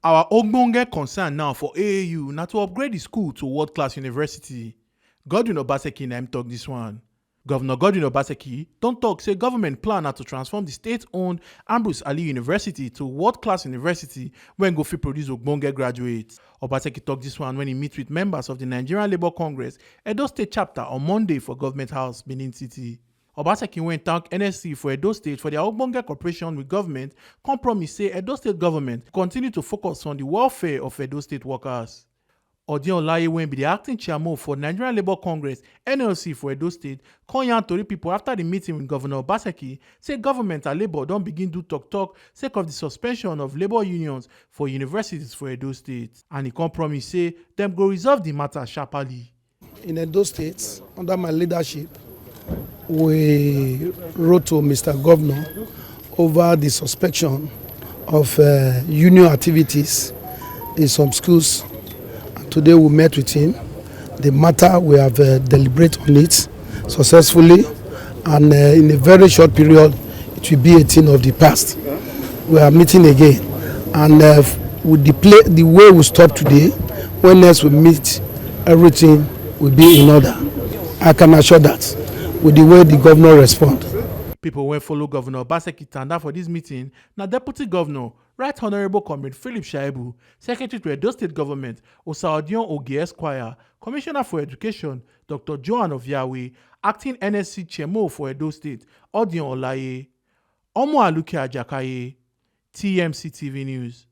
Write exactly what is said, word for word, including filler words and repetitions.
Our ogbonge concern now for A A U na to upgrade the school to world-class university. Godwin Obaseki na im talk this one. Governor Godwin Obaseki don talk say government plan na to transform the state-owned Ambrose Ali University to world-class university wey go fit produce ogbonge graduates. Obaseki talk this one when he meet with members of the Nigerian Labour Congress Edo State chapter on Monday for Government House, Benin City. Obaseki wey thank N S C for Edo State for their ogbonge cooperation with government, come promise say Edo State government continue to focus on the welfare of Edo State workers. Odion Olaye, wey be the acting chairman for Nigerian Labour Congress, N L C, for Edo State, come yarn tori people after the meeting with Governor Obaseki say government and Labour don begin do talk talk sake of the suspension of labour unions for universities for Edo State, and he come promise say dem go resolve the matter sharply. In Edo State, under my leadership, we wrote to Mister Governor over the suspension of uh, union activities in some schools. And today we met with him. The matter, we have uh, deliberate on it successfully, and uh, in a very short period, it will be a thing of the past. We are meeting again, and uh, with the play, the way we stop today, when next we meet, everything will be in order. I can assure that with the way the governor respond. People wey follow Governor Obaseki tanda for this meeting na Deputy Governor, Right Honourable Comrade Philip Shaibu, Secretary to Edo State Government, Osa Odion Oge Esquire, Commissioner for Education, Doctor Joan Oviawe, Acting N S C Chairman for Edo State, Odion Olaye, Omo Aluke Ajakaye, T M C T V News.